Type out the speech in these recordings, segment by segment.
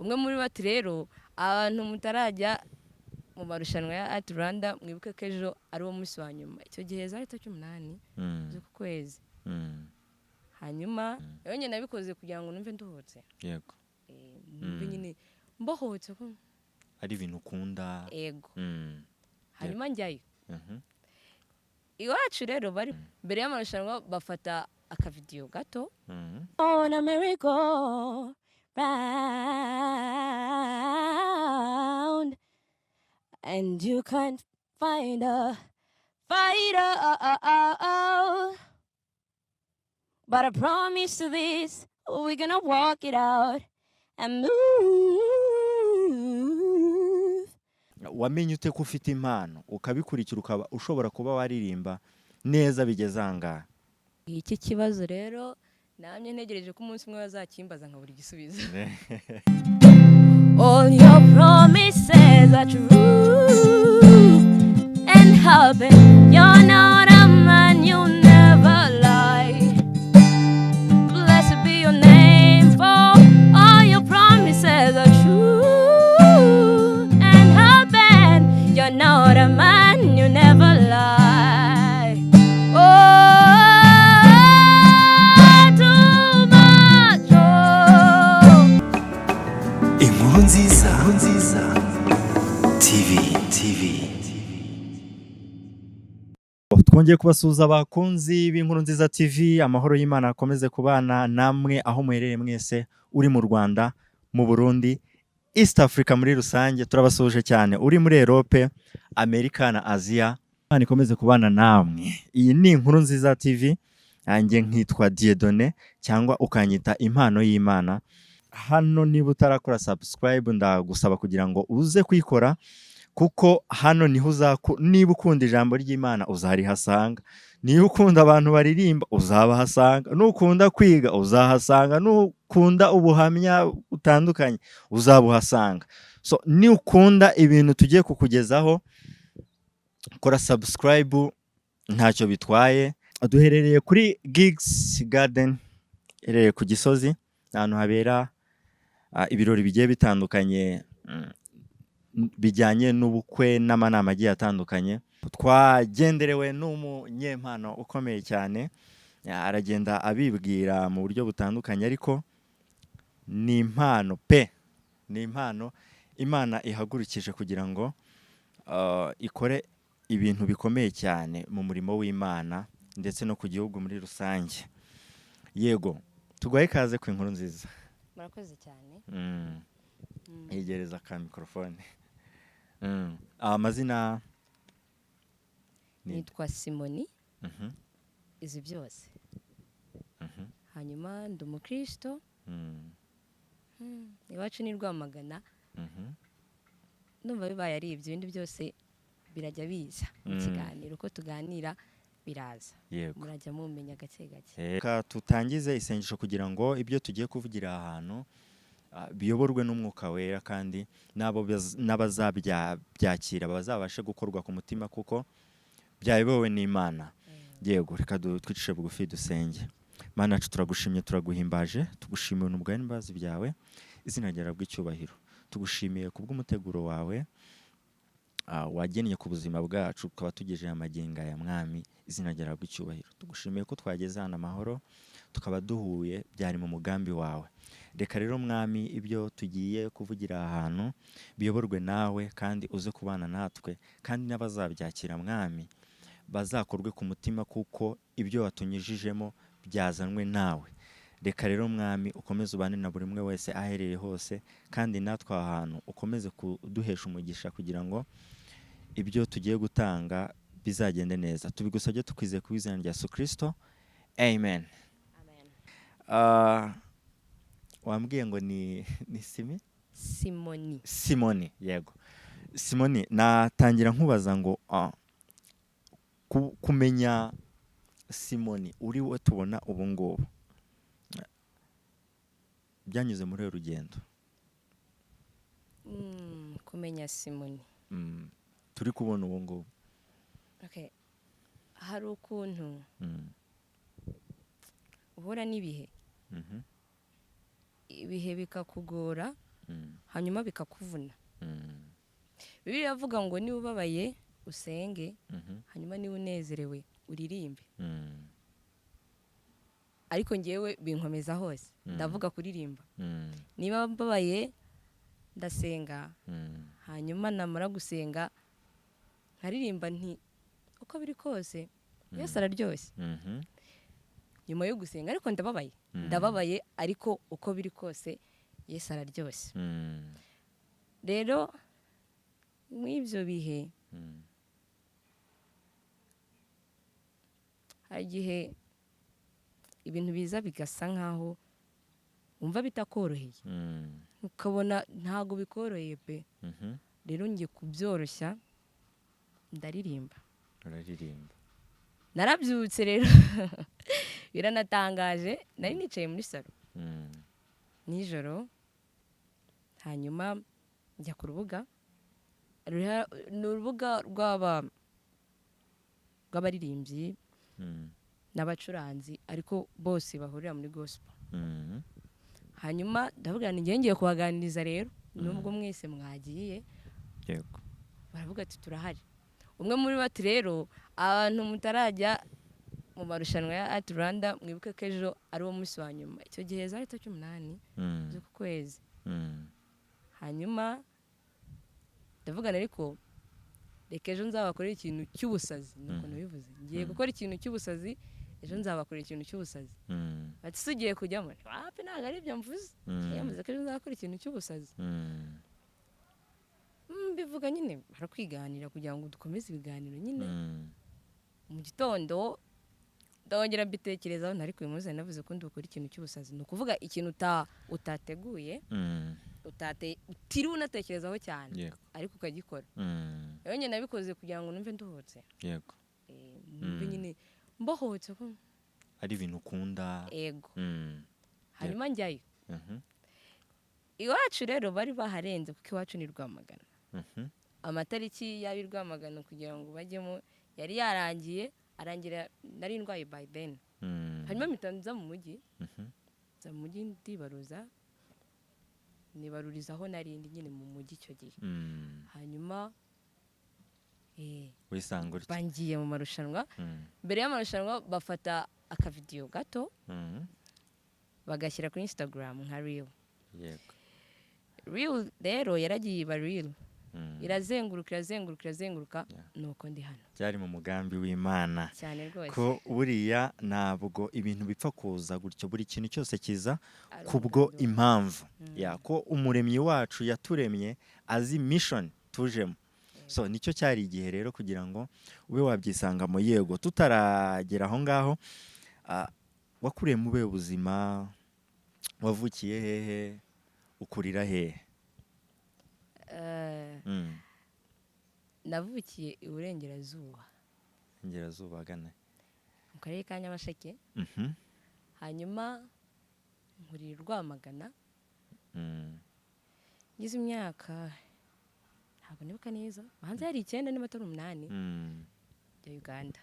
Umwe muri bo ati: "Rero abantu mutarajya mu marushanwa ya Art Rwanda, mwibuke ko ejo ari wo munsi wa nyuma." Icyo gihe zari tariki 8 z'uku kwezi. Hanyuma rero njye nabikoze kugira ngo numve nduhutse. Numve nyine mbohotse ko ari ibintu ukunda. Ego. Hanyuma njyayo. Iwacu rero bari mbere y'amarushanwa bafata akavidiyo gato on a merry-go round and you can't find a fighter, but I promise you this: we're gonna walk it out and move. Wamenye ute ko ufite impano, ukabikurikira, ukaba ushobora kuba waririmba neza bigeze aha ngaha? Iki kibazo rero namye ntegereje ko umunsi umwe bazakimbaza nkabura igisubizo. All your promises are true and happen. You're not a man, you never lie. Blessed be your name, for all your promises are true and happen. You're not a man, you never lie. Oh, too much. Oh. Inkuru nziza, Inkuru Nziza TV. Twongeye kubasuhuza, abakunzi b'Inkuru Nziza TV. Amahoro y'Imana akomeze kubana namwe aho muherereye mwese, uri mu Rwanda, mu Burundi, East Africa muri rusange, turabasuhuje cyane. Uri muri Europe, Amerika na Aziya, Imana ikomeze kubana namwe. Iyi ni Inkuru Nziza TV, nanjye nkitwa Dieudonné cyangwa ukanyita Impano y'Imana. Hano niba utarakora subscribe, ndagusaba kugira ngo uze kuyikora, kuko hano niho uzaku niba ukunda ijambo ry'Imana uzarihasanga, niba ukunda abantu baririmba uzabahasanga, nukunda kwiga uzahasanga, nukunda ubuhamya butandukanye uzabuhasanga. So nukunda ibintu tugiye kukugezaho, kora subscribe, ntacyo bitwaye. Duherereye kuri Gigs Garden, iherereye ku Gisozi, ahantu habera ibirori bigiye bitandukanye bijyanye n'ubukwe n'amanama agiye atandukanye. Twagenderewe n'umunyempano ukomeye cyane, aragenda abibwira mu buryo butandukanye, ariko ni impano pe, ni impano Imana ihagurukije kugira ngo ikore ibintu bikomeye cyane mu murimo w'Imana ndetse no ku gihugu muri rusange. Yego, tuguhaye ikaze ku Inkuru Nziza. Murakoze cyane. Yegereza ka mikorofone. Amazina ni? Nitwa Simoni izi byose. Hanyuma ndi umukristo. Iwacu ni Rwamagana. Ndumva bibaye ari ibyo, ibindi byose birajya biza mu kiganiro, uko tuganira biraza. Murajya mumenya gake gake. Reka tutangize isengesho kugira ngo ibyo tugiye kuvugira aha hantu biyoborwe n'Umwuka Wera, kandi n'abo n'abazabyakira bazabashe gukorwa ku mutima kuko byayobowe n'Imana. Yego, reka twicishe bugufi dusenge. Mana yacu, turagushimye, turaguhimbaje, tugushimiye ubuntu bwawe n'imbabazi byawe, izina ryawe bw'icyubahiro. Tugushimiye kubw'umuteguro wawe wagennye ku buzima bwacu, tukaba tugejeje amagingo aya. Mwami, izina ryawe bw'icyubahiro. Tugushimiye ko twageze hano amahoro, tukaba duhuye, byari mu mugambi wawe. Reka rero Mwami, ibyo tugiye kuvugira aha hantu biyoborwe nawe, kandi uze kubana natwe, kandi n'abazabyakira Mwami bazakorwe ku mutima kuko ibyo watunyujijemo byazanwe nawe. Reka rero Mwami ukomeze ubane na buri umwe wese aherereye hose, kandi natwe aha hantu ukomeze kuduhesha umugisha kugira ngo ibyo tugiye gutanga bizagende neza. Tubigusabye tukwizeye ku izina rya Yesu Kristo, amen. Amen. Wambwiye ngo ni Simi? Simoni. Simoni, yego. Simoni, natangira nkubaza ngo kumenya Simoni uri we tubona ubu ngubu byanyuze muri uru rugendo? Kumenya Simoni Turi kubona ubu ngubu. Okay. Hari ukuntu uhura n'ibihe, ibihe bikakugora. Hanyuma bikakuvuna. Bibiliya iravuga ngo niba ubabaye usenge, hanyuma niba unezerewe uririmbe. Ariko ngewe binkomeza hose. Ndavuga kuririmba. Niba mbabaye ndasenga, hanyuma namara gusenga nkaririmba nti uko biri kose Yesu araryoshye. Nyuma yo gusenga, ariko ndababaye. Ndababaye, ariko uko biri kose Yesu araryoshye. Rero muri ibyo bihe, hari igihe ibintu biza bigasa nkaho wumva bitakoroheye, ukabona ntabwo bikoroheye pe. Rero ngiye kubyoroshya, ndaririmba. Uraririmba. Narabyutse rero, biranatangaje, nari nicaye muri salo nijoro, hanyuma njya ku rubuga ni urubuga rw'abaririmbyi n'abacuranzi, ariko bose bahurira muri gospel. Hanyuma ndavuga nti ngiye kubaganiriza rero nubwo mwese mwagiye. Baravuga ati turahari. Umwe muri bo ati rero abantu mutarajya mu marushanwa ya Art Rwanda, mwibuke ko ejo ari wo munsi wa nyuma. Icyo gihe zari tariki 8 z'uku kwezi. Hanyuma ndavugana, ariko reka ejo nzabakorera ikintu cy'ubusazi. Nuko nabivuze, ngiye gukora ikintu cy'ubusazi, ejo nzabakorera ikintu cy'ubusazi. Bati se ugiye kujyamo? Wapi, ntabwo ari ibyo mvuze. Yavuze ko ejo nzakora ikintu cy'ubusazi. Mbivuga nyine barakwiganira kugira ngo dukomeze ibiganiro nyine. Mu gitondo ndongera mbitekerezaho, ntari uyu munsi navuze ko ndi bukore ikintu cy'ubusazi. Ni ukuvuga ikintu utateguye, utiriwe unatekerezaho cyane, ariko ukagikora. Rero njye nabikoze kugira ngo numve nduhutse. Numve nyine mbohotse ko ari ibintu ukunda. Ego. Hanyuma njyayo. Iwacu rero bari baharenze, kuko iwacu ni Rwamagana. Amatariki y'ab'i Rwamagana kugira ngo bajyemo yari yarangiye, arangira nari ndwaye by then. Hanyuma mpita nza mu mujyi. Nza mu mujyi ndibaruza, nibaruriza aho narindi nyine mu mujyi icyo gihe. Hanyuma Wisanga utyo. Bangiye mu marushanwa. Mbere y'amarushanwa bafata akavidiyo gato, bagashyira kuri Instagram nka reel. Reel rero yaragiye iba reel, irazenguruka, irazenguruka, irazenguruka. Nuko ndi hano. Byari mu mugambi w'Imana. Cyane rwose. Ko buriya ntabwo ibintu bipfa kuza gutyo, buri kintu cyose kiza Ari kubwo umugambi. impamvu ya ko Umuremyi wacu yaturemye azi mission tujemo. So nicyo cyari igihe rero kugira ngo ube wabyisangamo. Yego, tutaragera aho ngaho, wakuriye mu buhe buzima? Wavukiye hehe, ukurira hehe? Navukiye iburengerazuba. Iburengerazuba agana? Mu karere ka Nyamasheke. Hanyuma nkurira i Rwamagana. Ngize imyaka, ntabwo nibuka neza, hanze hari 9 niba atari 8, bya Uganda.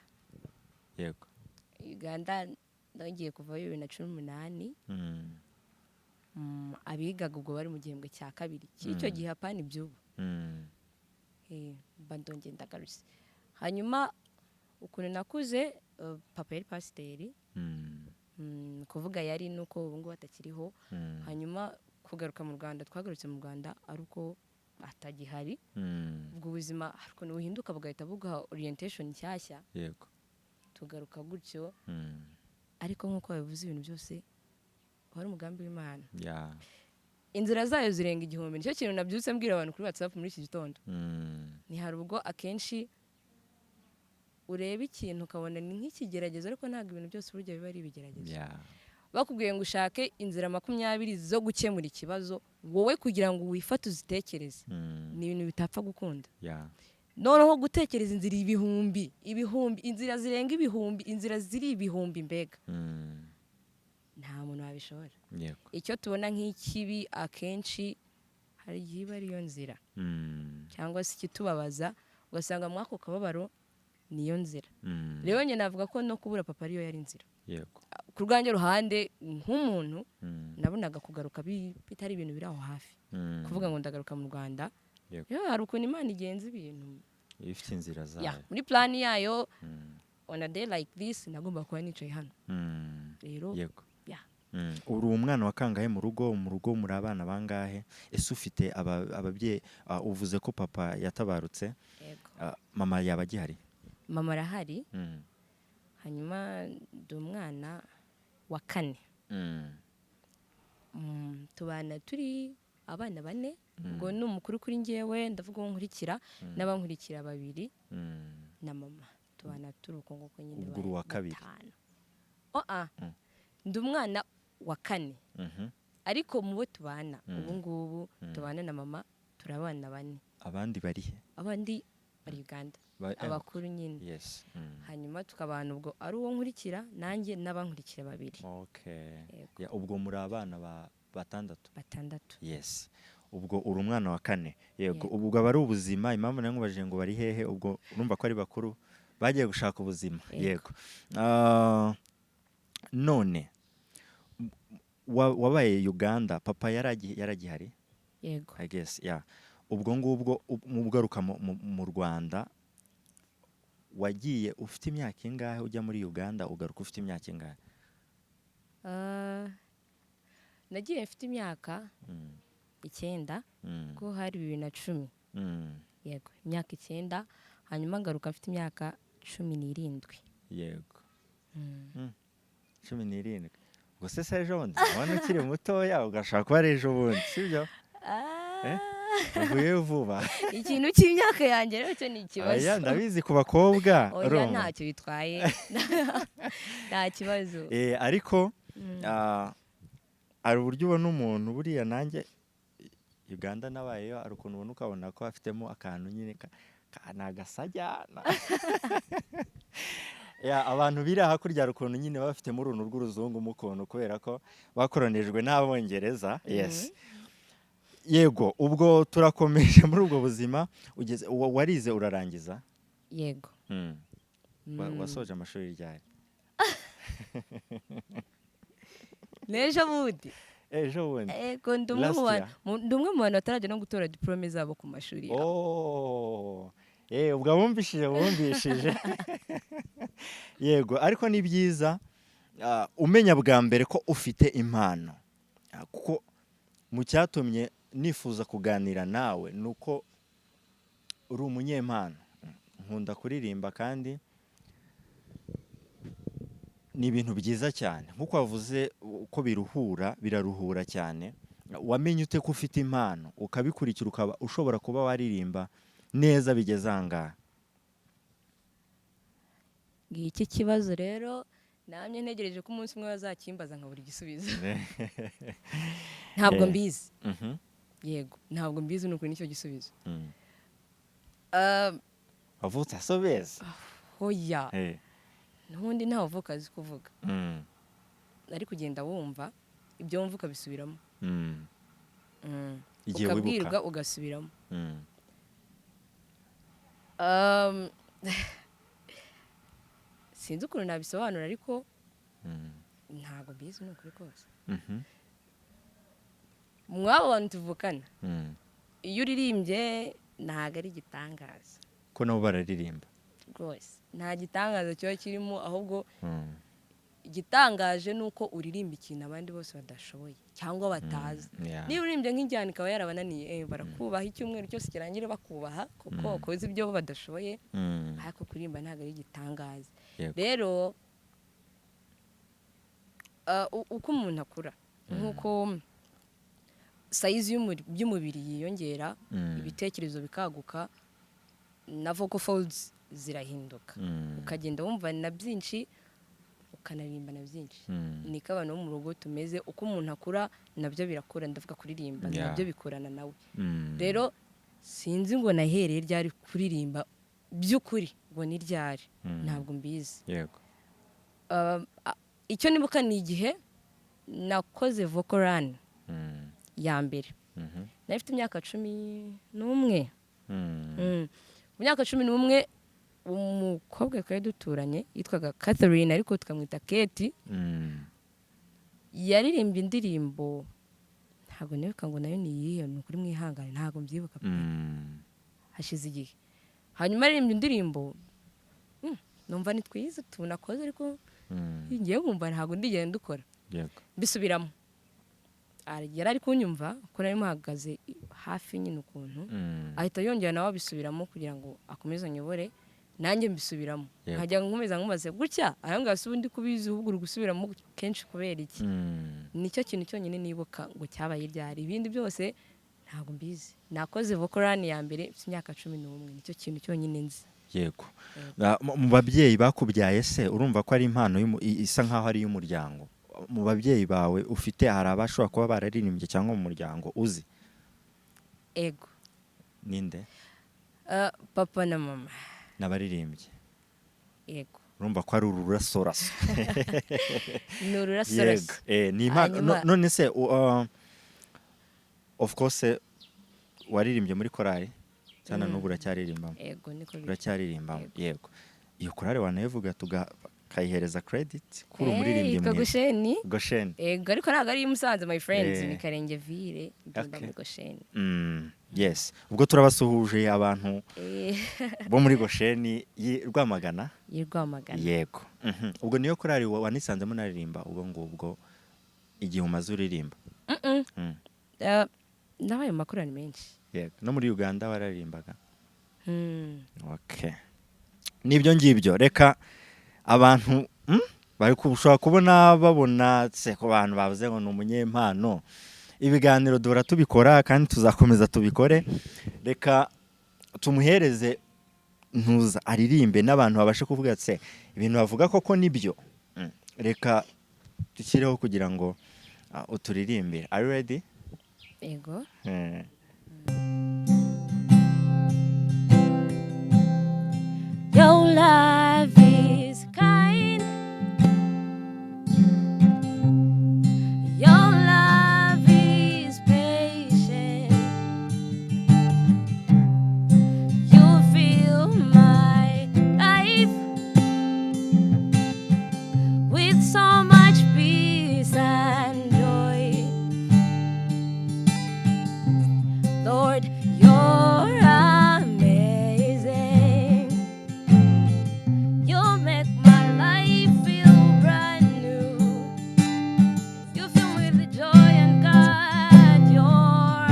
Uganda nagiye kuvayo 2018. Abigaga ubwo bari mu gihembwe cya kabiri cy'icyo gihe, apana iby'ubu. Mba ndongeye ndagarutse. Hanyuma ukuntu nakuze, papa yari pasiteri. Kuvuga yari nuko ubu ngubu atakiriho. Hanyuma kugaruka mu Rwanda, twagarutse mu Rwanda ari uko atagihari. Ubwo buzima hari ukuntu buhinduka bugahita buguha orientation nshyashya. Tugaruka gutyo. Ariko nk'uko babivuze, ibintu byose wari umugambi w'Imana. Inzira zayo zirenga igihumbi. Nicyo kintu nabyutse mbwira abantu kuri WhatsApp muri iki gitondo. Ni hari ubwo akenshi ureba ikintu ukabona ni nk'ikigeragezo, ariko ntabwo ibintu byose burya biba ari ibigeragezo. Bakubwiye ngo ushake inzira 20 zo gukemura ikibazo, wowe kugira ngo wifate uzitekereze, ni ibintu bitapfa gukunda. Noneho gutekereza inzira ibihumbi ibihumbi, inzira zirenga ibihumbi, inzira ziri ibihumbi, mbega, nta muntu wabishobora. Icyo tubona nk'ikibi akenshi hari igihe iba ariyo nzira, cyangwa se ikitubabaza ugasanga muri ako kababaro niyo nzira. Rero njye navuga ko no kubura papa ariyo yari inzira. Ku rwanjye ruhande nk'umuntu, nabonaga kugaruka bitari ibintu biri aho hafi, kuvuga ngo ndagaruka mu Rwanda. Yo, hari ukuntu Imana igenza ibintu. Ifite inzira Ya, zayo. muri plan yayo, on a day like this nagomba kuba nicaye hano rero. Ya. Uri umwana wa kangahe mu rugo? Mu rugo muri abana bangahe? Ese ufite ababyeyi? Uvuze ko papa yatabarutse. Yego. Mama yaba agihari? Mama arahari. Hanyuma ndi umwana wa kane. Tubana turi abana bane. Ubwo ni umukuru kuri njyewe, ndavuga uwo nkurikira n'abankurikira babiri na mama. Tubana turi uko nguko nyine. Ubwo uri uwa kabiri? Batanu. Oh, ah. Ndi umwana wa kane, ariko mu bo tubana ubu ngubu, tubana na mama, turi abana bane. Abandi bari he? Abandi bari Uganda, abakuru nyine. Hanyuma tukabana, ubwo ari uwo nkurikira nanjye n'abankurikira babiri. Yego. Ya, ubwo muri abana batandatu? Batandatu. Yes, ubwo uri umwana wa kane, yego. Yego. Ubwo aba ari ubuzima. Impamvu nayo nkubajije ngo bari hehe, ubwo urumva ko ari bakuru bagiye gushaka ubuzima. Yego. Yego. None wabaye Uganda, papa yaragihari? Yego. I guess, yeah. Ubwo ngubwo ugaruka mu Rwanda wagiye ufite imyaka ingahe ujya muri Uganda, ugaruka ufite imyaka ingahe? Nagiye mfite imyaka 9, ko hari 2010. Yego, imyaka 9, hanyuma ngaruka mfite imyaka 17. Yego. 17. Ubwo se ejo bundi? Ubona ukiri mutoya, ugashaka kuba ari ejo bundi, sibyo? Eh? Uvuye vuba. Ikintu cy'imyaka yanjye rero cyo ni ikibazo. Oya, ndabizi ku bakobwa, Oya, urumva. ntacyo bitwaye, nta kibazo. Ariko hari uburyo ubona umuntu. Buriya nanjye Uganda nabayeyo, hari ukuntu ubona ukabona ko afitemo akantu nyine ni agasajya. Ya, abantu biri hakurya hari ukuntu nyine baba bafitemo uruntu rw'uruzungu mu kuntu, kubera ko bakoronijwe n'Abongereza. Yes, yego. Ubwo turakomeje muri ubwo buzima, ugeze warize urarangiza? Yego. Wasoje amashuri ryari? N'ejo bundi. Ejo bundi? Ego, ndi umwe Last mu bantu year. Ndi umwe mu bantu batarajya no gutora diplôme zabo ku mashuri yabo. Oh, ubwo abumvishije bumvishije. Yego, ariko ni byiza umenya bwa mbere ko ufite impano. Kuko mu cyatumye nifuza kuganira nawe ni uko uri umunyempano. Nkunda kuririmba kandi ni ibintu byiza cyane, nk'uko wavuze uko biruhura, biraruhura cyane. Wamenye ute ko ufite impano, ukabikurikira, ukaba ushobora kuba waririmba neza bigeze aha ngaha? Ngiki kibazo rero namye ntegereje ko umunsi umwe bazakimbaza nkabura igisubizo. Ntabwo mbizi. Yego, ntabwo mbizi, ni ukuri, nicyo gisubizo. Wavutse asobeza? Hoya. N'ubundi ntawe uvuka azi kuvuga. Ariko ugenda wumva ibyo wumva ukabisubiramo. Igihe wibuka. Ukabwirwa ugasubiramo. Sinzi ukuntu nabisobanura, ariko ntabwo mbizi, ni ukuri kose. Mw'abo bantu tuvukana, iyo uririmbye ntabwo ari igitangaza. Ko nabo bararirimba? Rwose nta gitangaza kiba kirimo, ahubwo igitangaje ni uko uririmba ikintu abandi bose badashoboye cyangwa batazi. Niba uririmbye nk'injyana ikaba yarabananiye, barakubaha icyumweru cyose kirangire bakubaha kuko wakoze ibyo bo badashoboye. Ariko kuririmba ntabwo ari igitangaza. Rero uko umuntu akura, nk'uko size y'umubiri yiyongera, ibitekerezo bikaguka, na vocal folds zirahinduka, ukagenda wumva na byinshi, ukanaririmba na byinshi. Niko abantu bo mu rugo tumeze. Uko umuntu akura nabyo birakura, ndavuga kuririmba, nabyo bikorana nawe. Rero sinzi ngo nahereye ryari kuririmba by'ukuri, ngo ni ryari, ntabwo mbizi. Icyo nibuka ni igihe nakoze vocal run ya mbere. Nari mfite imyaka 11. Mu myaka 11, umukobwa twari duturanye yitwaga Catherine, ariko tukamwita Keti. Yaririmbye indirimbo, ntabwo nibuka ngo nayo ni iyihe, ni ukuri mwihangane, ntabwo mbyibuka pe. Hashize igihe. Hanyuma aririmbye indirimbo, numva ni twiza tunakoze, ariko ngiye nkumva ntabwo ndigenda ndukora. Mbisubiramo, yari ari kunyumva ko nari muhagaze hafi nyine ukuntu, ahita yongera nawe abisubiramo kugira ngo akomeze anyobore, nanjye mbisubiramo. Nkajya nkomeza nkubaze gutya ayo ngaho, si ubundi kubizi, ahubwo uri gusubiramo kenshi kubera iki? Nicyo kintu cyonyine nibuka ngo cyabaye ryari. Ibindi byose ntabwo mbizi. Nakoze vocal run ya mbere mfite imyaka 11, nicyo kintu cyonyine nzi. Yego. Mu babyeyi bakubyaye se, urumva ko ari impano isa nkaho ari iy'umuryango. Mu babyeyi bawe ufite, hari abashobora kuba bararirimbye cyangwa mu muryango uzi? Ego. Ninde? Papa na mama. N'abaririmbyi? Yego. Urumva ko ari ururasoraso. Ni ururasoraso. Yego. Ni impano. None se of course waririmbye muri korali cyane? N'ubu uracyaririmbamo? Ego, niko biri. Uracyaririmbamo? Yego. Yego, iyo korali wanayivuga tukayihereza credit kuri umuririmbyi yitwa mwiza. Gosheni. Gosheni. Ego, ariko ntabwo ari i Musanze, my friends. Ni Karenge ville, ndumva muri Gosheni. Yes, ubwo turabasuhuje abantu bo muri Gosheni y'i Rwamagana. Y'i Rwamagana. Yego. Ubwo niyo korali wanisanzemo naririmba ubwo ngubwo igihe umaze uririmba? Mm-mm. Nabaye mu makorali menshi. Yego, no muri Uganda wararirimbaga? Mm. Okay, nibyo ngibyo. Reka abantu bari ushobora kubona babona se ku bantu bavuze ngo ni umunyempano. Ibiganiro duhora tubikora kandi tuzakomeza tubikore. Reka tumuhereze ntuza aririmbe n'abantu babashe kuvuga se ibintu bavuga koko nibyo. Reka dushyireho kugira ngo uturirimbire. Are you ready? Ego. Your love is kind. Your love is patient. You fill my life with so much peace and joy. Lord, you're amazing. You make my life feel brand new. You fill me with joy and God, you're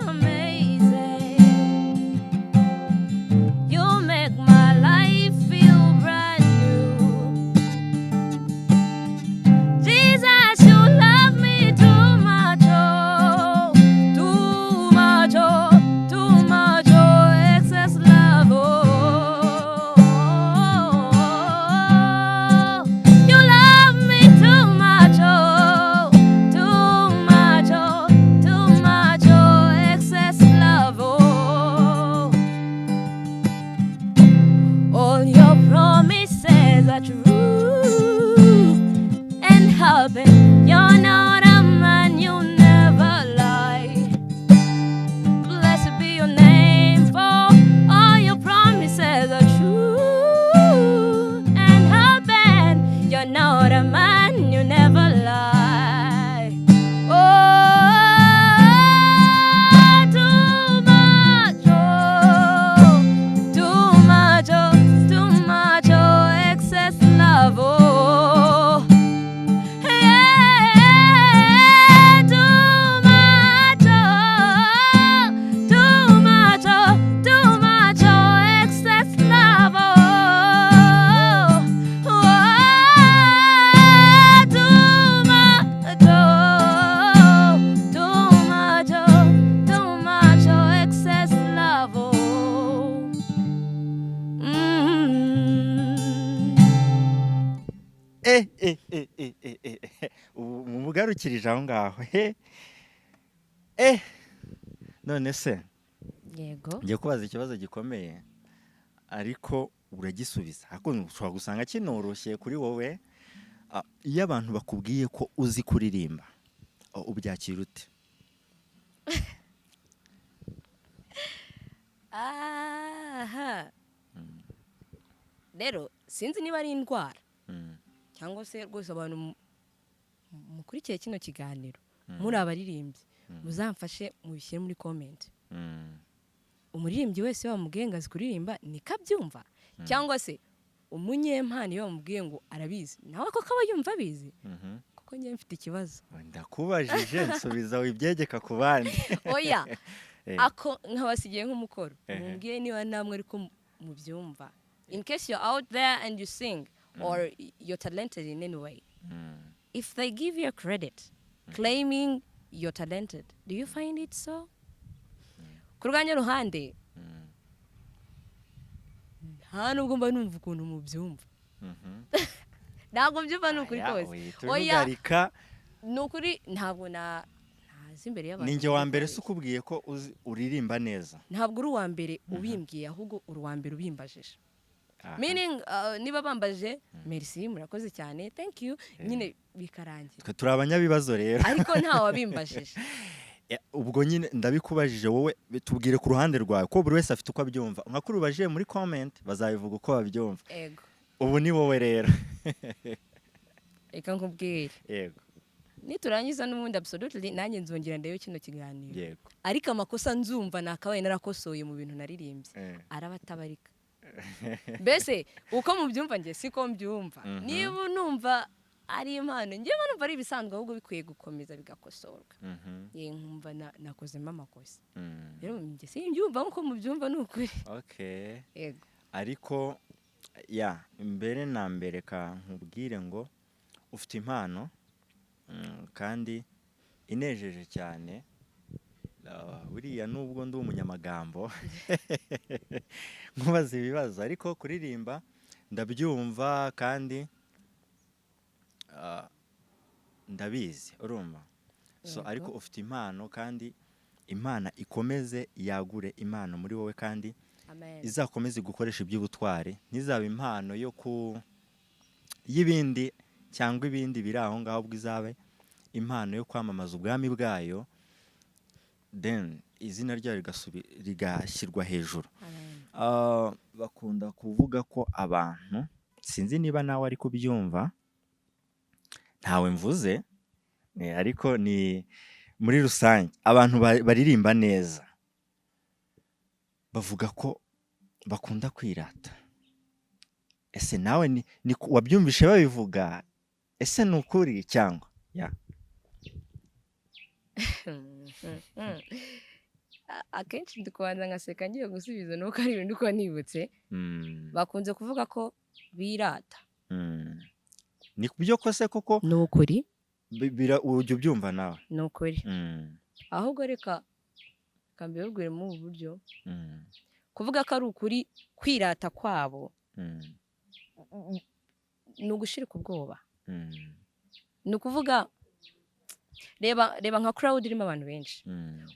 amazing. You make my life feel brand new. Jesus, you love me too much, oh, too much, oh, too much, oh, excess love, oh. You love me too much, oh, too much, oh, too much, oh, excess love, oh. All your promises are true and happen. You're not a man, you never lie. Blessed be your name, for all your promises are true and happen. You're not a man, you never lie. Oh, too much, oh, too much, oh, too much, oh, excess love, oh. Yeah, too much, oh, too much, oh, too much, oh, excess love, oh, oh, too much, oh, too much, oh, too much, oh, excess love, oh. Ubu mugarukirije aho ngaho he. None se Yego. ngiye kubaza ikibazo gikomeye, ariko uragisubiza, ariko ushobora gusanga kinoroshye kuri wowe. Iyo abantu bakubwiye ko uzi kuririmba, ubyakira ute? Aha rero sinzi niba ari indwara cyangwa se rwose abantu mu mukurikiye kino kiganiro muri abaririmbyi, muzamfashe mubishyire muri comment. Umuririmbyi wese iyo bamubwiye ngo azi kuririmba niko abyumva, cyangwa se umunyempano iyo bamubwiye ngo arabizi nawe koko aba yumva abizi? Kuko njyewe mfite ikibazo. Ndakubajije, nsubiza, wibyegeka ku bandi. Oya. Ako nkabasigiye nk'umukoro. Mumbwiye niba namwe ariko mubyumva, in case you're out there and you sing or you're talented in any way, if they give you a credit claiming you're talented, do you find it so? Ku rwanjye ruhande, nta nubwo mba numva ukuntu mubyumva. Ntabwo mbyumva, ni ukuri Aya, kose. uhita Oya. urugarika. Ni ukuri, ntabwo na ntazi imbere y'abantu. Ninjye wa mbere se ukubwiye ko uririmba neza? Ntabwo uri uwa mbere ubimbwiye, ahubwo uri uwa mbere ubimbajije. Meaning, niba bambaje, merci, murakoze cyane, thank you, nyine bikarangira. Twe turi abanyabibazo rero. Ariko nta wabimbajije. Ubwo nyine ndabikubajije, wowe tubwire ku ruhande rwawe, ko buri wese afite uko abyumva. Nka kuri ubajije muri comment, bazabivuga uko babyumva. Ego. Ubu ni wowe rero. Reka nkubwire. Yego. Niturangiza n'ubundi, absolutely, nanjye nzongera ndebe kino kiganiro. Ariko amakosa nzumva nakabaye narakosoye mu bintu naririmbye araba atabarika. Mbese uko mubyumva njye siko mbyumva. Niba numva ari impano, njyewe numva ari ibisanzwe, ahubwo bikwiye gukomeza bigakosorwa. Ye nkumva nakozemo amakosa. Rero njye simbyumva nkuko mubyumva, ni ukuri. Yego. Ariko ya mbere na mbere, ka nkubwire ngo ufite impano, kandi inejeje cyane. Buriya nubwo ndi umunyamagambo nkubaza ibibazo, ariko kuririmba ndabyumva kandi ndabizi, urumva? So ariko ufite impano, kandi Imana ikomeze yagure impano muri wowe, kandi Amen. izakomeze gukoresha iby'ubutwari, ntizabe impano yo ku y'ibindi cyangwa ibindi biri aho ngaho, ubwo izabe impano yo kwamamaza ubwami bwayo, then izina ryayo rigashyirwa hejuru. Amen. Bakunda kuvuga ko abantu, sinzi niba nawe ari kubyumva, ntawe mvuze, ariko ni muri rusange, abantu baririmba neza bavuga ko bakunda kwirata. Ese nawe ni wabyumvishe babivuga? Ese ni ukuri cyangwa ya? Akenshi ndi kubanza ngaseka ngiye gusubiza, nuko ari ibintu uko nibutse. Bakunze kuvuga ko birata. Ni byo kose koko? Ni ukuri. Ujya ubyumva nawe? Ni ukuri. Ahubwo reka mbibabwire muri ubu buryo. Kuvuga ko ari ukuri kwirata kwabo ni ugushirika ubwoba. Ni ukuvuga, reba nka crowd irimo abantu benshi,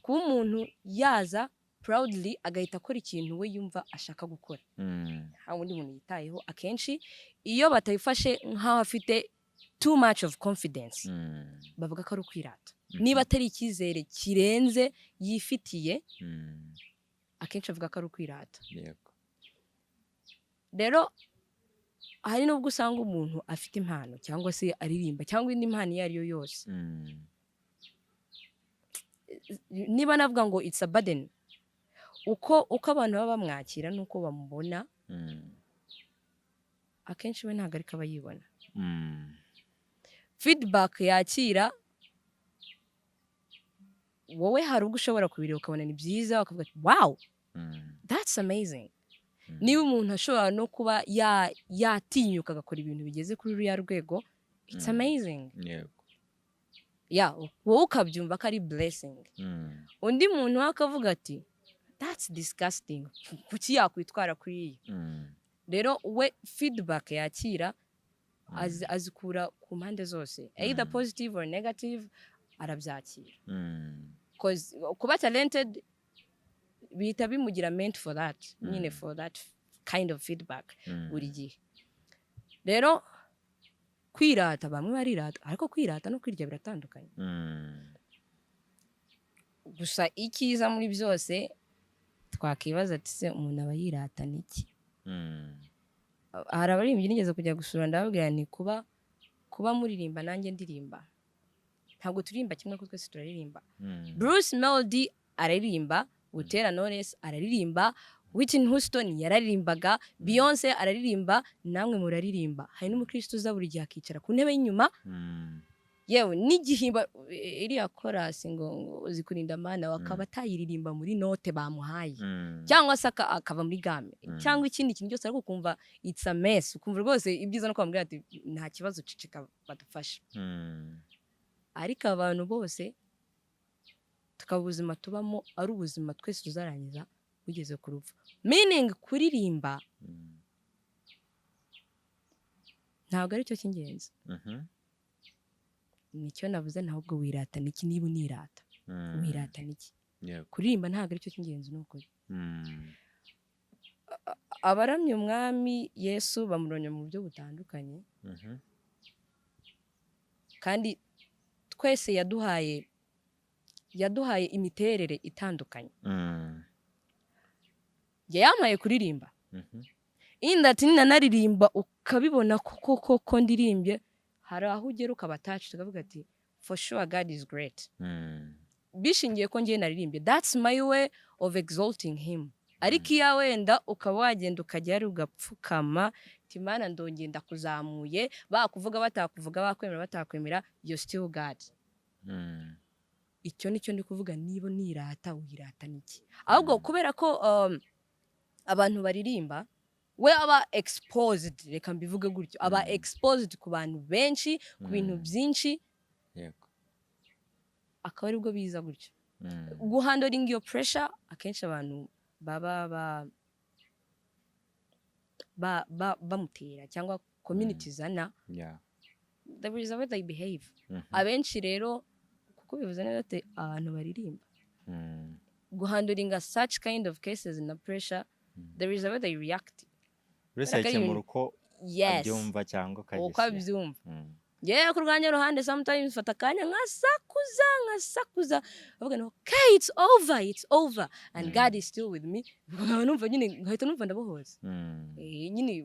kuba umuntu yaza proudly agahita akora ikintu we yumva ashaka gukora, nta wundi muntu yitayeho, akenshi iyo batabifashe nk'aho afite too much of confidence, bavuga ko ari ukwirata. Niba atari icyizere kirenze yifitiye, akenshi avuga ko ari ukwirata. Rero hari n'ubwo usanga umuntu afite impano, cyangwa se aririmba, cyangwa indi mpano iyo ari yo yose, niba navuga ngo it's a burden, uko abantu baba bamwakira n'uko bamubona, akenshi we ntabwo ariko aba yibona. Feedback yakira, wowe hari ubwo ushobora kubireba ukabona ni byiza, ukavuga ati: "Wow, that's amazing." Niba umuntu ashobora no kuba yatinyuka agakora ibintu bigeze kuri ruriya rwego, it's amazing. Ya, wowe ukabyumva ko ari blessing. Undi muntu we akavuga ati: "That's disgusting, kuki yakwitwara kuri iyi?" Rero we feedback yakira azikura ku mpande zose, either positive or negative, arabyakira. 'Cause kuba talented bihita bimugira meant for that nyine, for that kind of feedback buri gihe. Rero kwirata, bamwe barirata, ariko kwirata no kwirya biratandukanye. Gusa icyiza muri byose, twakibaza ati: "Se umuntu aba yirata n'iki?" Hari abaririmbyi nigeze kujya gusura, ndababwira nti kuba muririmba nanjye ndirimba. Ntabwo turirimba kimwe, ariko twese turaririmba. Bruce Melody araririmba, Butera Knowless araririmba, Whitney Houston yararirimbaga, Beyonce araririmba, namwe muraririmba. Hari n'umukristo uza buri gihe akicara ku ntebe y'inyuma, yewe n'igihimba iriya korasi ngo uzi kurinda Mana, akaba atayiririmba muri note bamuhaye, cyangwa se akava muri gamme, cyangwa ikindi kintu cyose, ariko ukumva it's a mess, ukumva rwose ibyiza no kwambwira ati: "Nta kibazo, ceceka badufashe." Ariko abantu bose tukaba ubuzima tubamo ari ubuzima twese tuzarangiza bugeze ku rupfu, meaning kuririmba ntabwo aricyo cy'ingenzi. Nicyo navuze, ntabwo wirata niki niba unirata, wirata niki? Kuririmba ntabwo aricyo cy'ingenzi, ni ukuri. Abaramya Umwami Yesu bamuronya mu buryo butandukanye, kandi twese yaduhaye imiterere itandukanye. Njye yampaye kuririmba, indati ninanaririmba ukabibona koko koko ndirimbye, hari aho ugera ukaba attached, ukavuga ati: "For sure God is great." Bishingiye ko ngiye naririmbye, that's my way of exalting him. Ariko iya wenda ukaba wagenda ukajya hari ugapfukama ati: "Mana, ndongeye ndakuzamuye," bakuvuga batakuvuga, bakwemera batakwemera, you still God. Icyo nicyo ndi kuvuga, niba nirata, wirata niki? Ahubwo kubera ko abantu baririmba, we aba exposed, reka mbivuge gutyo, aba exposed ku bantu benshi, ku bintu byinshi, akaba aribwo biza gutyo. Guhandlinga iyo pressure, akenshi abantu baba bamutera cyangwa community zana, there is a way they behave. Abenshi rero, kuko bivuze neza ati abantu baririmba, guhandlinga such kind of cases na pressure, there is a way they react. Buri wese Kubera ko ari ayikemura uko abyumva cyangwa uko akagishyira. abyumva. Ngewe ku rwanjye ruhande, sometimes mfata akanya nkasakuza, nkasakuza, avuga ngo: "Okay, it's over, it's over," and God is still with me. Nkaba numva nyine, nkahita numva ndabohoza. Nyine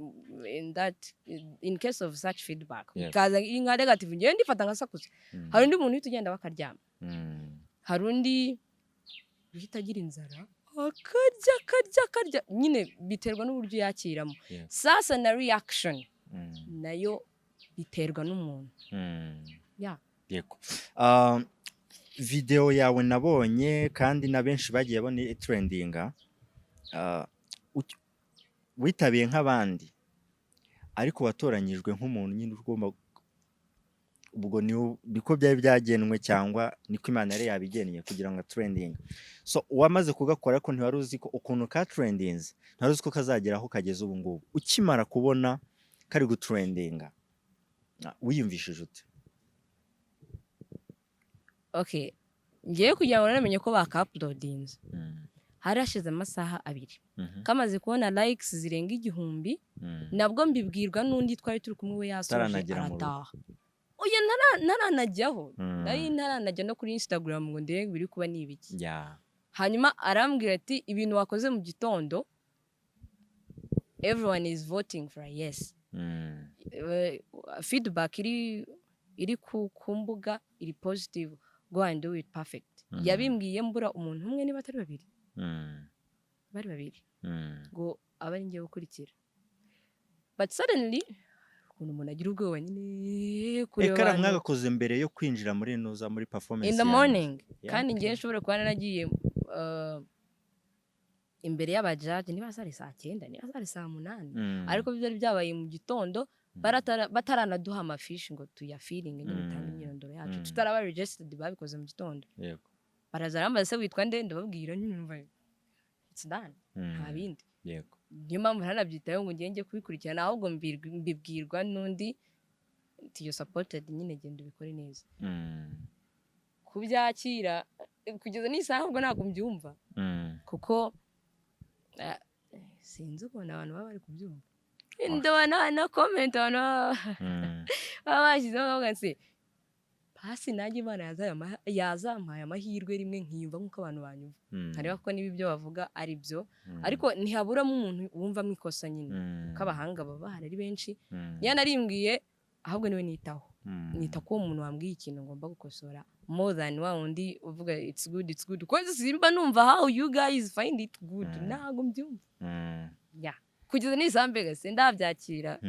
in case of such feedback, ikaza iri nka negative, ngewe ndifata nkasakuza. Hari undi muntu uhita ugenda bakaryama, hari undi uhita agira inzara, akarya, akarya, akarya nyine, biterwa n'uburyo yakiramo. Sasa na reaction nayo biterwa n'umuntu. Yeah. Yego. Video yawe nabonye, kandi na benshi bagiye babona itrendinga, witabiye nk'abandi, ariko watoranyijwe nk'umuntu nyine ugomba, ubwo niko byari byagenwe cyangwa niko Imana yari yabigennye kugira ngo trending. So wamaze kugakora, ko ntiwari uzi ko ukuntu ka trendinze, ntiwari uzi ko kazagera aho kageze ubu ngubu. Ukimara kubona kari gutrendinga, wiyumvishije ute? Okay, ngewe kugira ngo namenye ko bakauploadinze, hari hashize amasaha 2 kamaze kubona likes zirenga 1000. Nabwo mbibwirwa n'undi twari turi kumwe, we yasoje Utaranagera mu rugo. arataha. Oya, ntaranajyaho, nari ntaranajya no kuri Instagram ngo ndebe biri kuba ni ibiki. Hanyuma arambwira ati: "Ibintu wakoze mu gitondo, everyone is voting for a yes." Feedback iri ku mbuga iri positive, go and do it perfect. Yabimbwiye mbura umuntu umwe, niba atari babiri, bari babiri, ngo abe ari njye gukurikira. But suddenly, ukuntu umuntu agira ubwoba nyine kureba Ekara abantu mwagakoze mbere yo kwinjira muri nuza, muri performance in the yanyu. morning. Kandi ngewe nshobora kuba naragiye imbere y'abajaji niba zari saa 9, niba zari saa 8, ariko byari byabaye mu gitondo, bataranaduha amafishi ngo tuyafillinge nyine, dutange imyirondoro yacu, tutaraba registered, babikoze mu gitondo. Baraza barambaza: "Se witwa nde?" Ndababwira nyine, numva it's done, nta bindi. Niyo mpamvu ntanabyitayeho ngo ngende kubikurikirana, ahubwo mbibwirwa n'undi ati: "You supported nyine, genda ubikore neza." Kubyakira kugeza n'isaha ahubwo ntabwo mbyumva, kuko sinzi ukuntu abantu baba bari kubyumva. Ndabona na comment abantu baba bashyizeho, bavuga nti: "Pasi nanjye Imana yazampaye amahirwe rimwe nkiyumva nk'uko abantu banyumva, nkareba ko niba ibyo bavuga ari byo." Ariko ntihaburamo umuntu wumvamo ikosa nyine, kuko abahanga baba bahari ari benshi. Niyo narimbwiye, ahubwo niwe nitaho. Nita ko uwo muntu wambwiye ikintu ngomba gukosora more than wa wundi uvuga "It's good, it's good," kuko simba numva how you guys find it good. Ntabwo mbyumva. Yeah, kugeza n'isambe sindabyakira.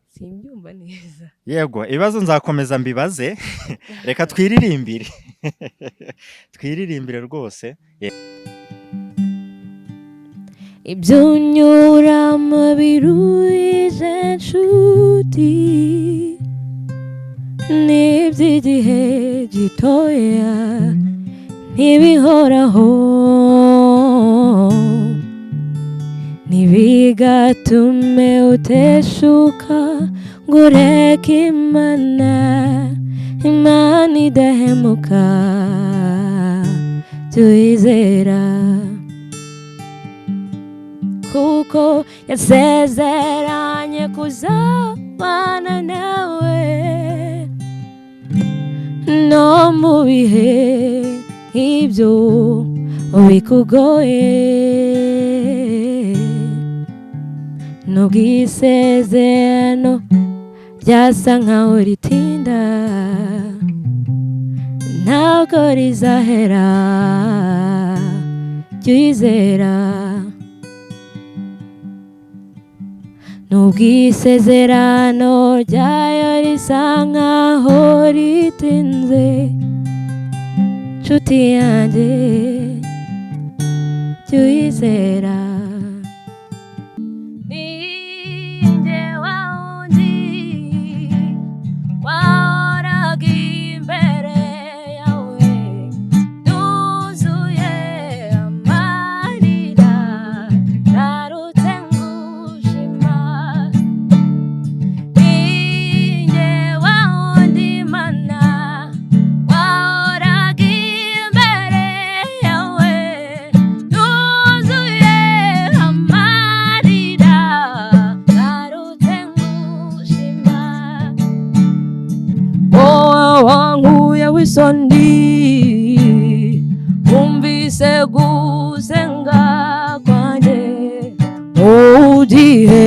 Simbyumva neza. Yego, ibibazo nzakomeza mbibaze. Reka twiririmbire, twiririmbire rwose. Ibyo unyuramo biruhije nshuti, ni iby'igihe gitoya, ntibihoraho. Ntibigatume uteshuka ngo ureke Imana. Imana idahemuka tuyizera, kuko yasezeranye kuzabana nawe no mu bihe nk'ibyo bikugoye. Nubwo isezerano ryasa nkaho ritinda, ntabwo rizahera, jya uyizera. Nubwo isezerano ryayo risa nkaho ritinze, nshuti yanjye, jya uyizera. Ninjye wa wundi wahoraga imbere yawe nuzuye amarira, ngarutse ngushima. Ninjye wa wundi Mana wahoraga imbere yawe nuzuye amarira, ngarutse ngushima. Wowe wankuye w'isoni, wumvise gusenga kwanjye mu gihe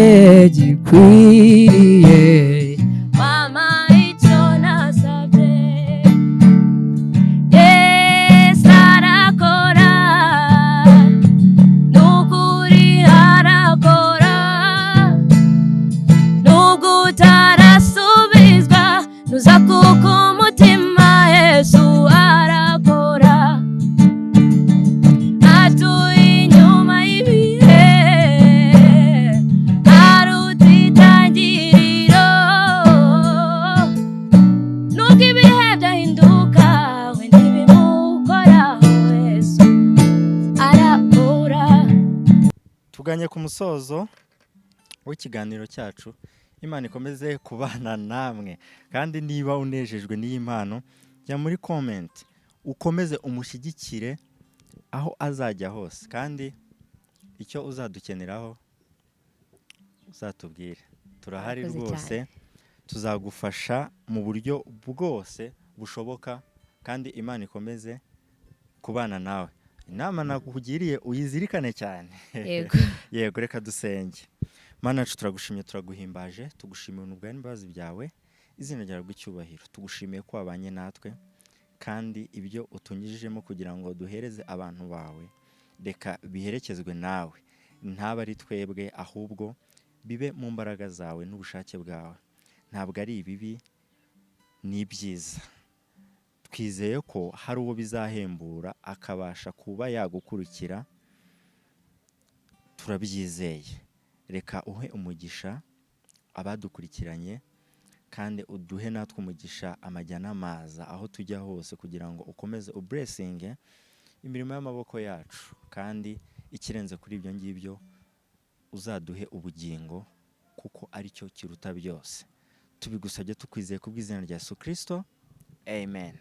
gikwiriye, wampa icyo nasabye. Yesu arakora, n'ukuri arakora. Nubwo utarasubizwa, nuza kuko umutima. Yesu arakora, atuye inyuma y'ibihe, aruta itangiriro. Nubwo ibihe byahinduka, we ntibimukoraho. Yesu arakora. Tuganye ku musozo w'ikiganiro cyacu. Imana ikomeze kubana namwe, kandi niba unejejwe n'iyi mpano, jya muri comment ukomeze umushyigikire aho azajya hose, kandi icyo uzadukeneraho uzatubwire, turahari. Murakoze. Rwose tuzagufasha mu buryo bwose bushoboka, kandi Imana ikomeze kubana nawe. Inama nakugiriye uyizirikane cyane. Yego. Yego, reka dusenge. Mana yacu, turagushimye, turaguhimbaje, tugushimiye ubuntu bwawe n'imbabazi byawe. Izina ryawe rw'icyubahiro. Tugushimiye ko wabanye natwe, kandi ibyo utunyujijemo kugira ngo duhereze abantu bawe, reka biherekezwe nawe, ntabe ari twebwe, ahubwo bibe mu mbaraga zawe n'ubushake bwawe. Ntabwo ari ibibi, ni ibyiza. Twizeye ko hari uwo bizahembura akabasha kuba yagukurikira, turabyizeye. Reka uhe umugisha abadukurikiranye, kandi uduhe natwe umugisha amajya n'amaza aho tujya hose, kugira ngo ukomeze ublessinge imirimo y'amaboko yacu, kandi ikirenze kuri ibyo ngibyo, uzaduhe ubugingo, kuko aricyo kiruta byose. Tubigusabye tukwizeye ku bw'izina rya Yesu Kirisito, amen.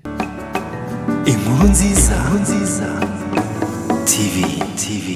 Inkuru nziza, inkuru nziza TV, TV.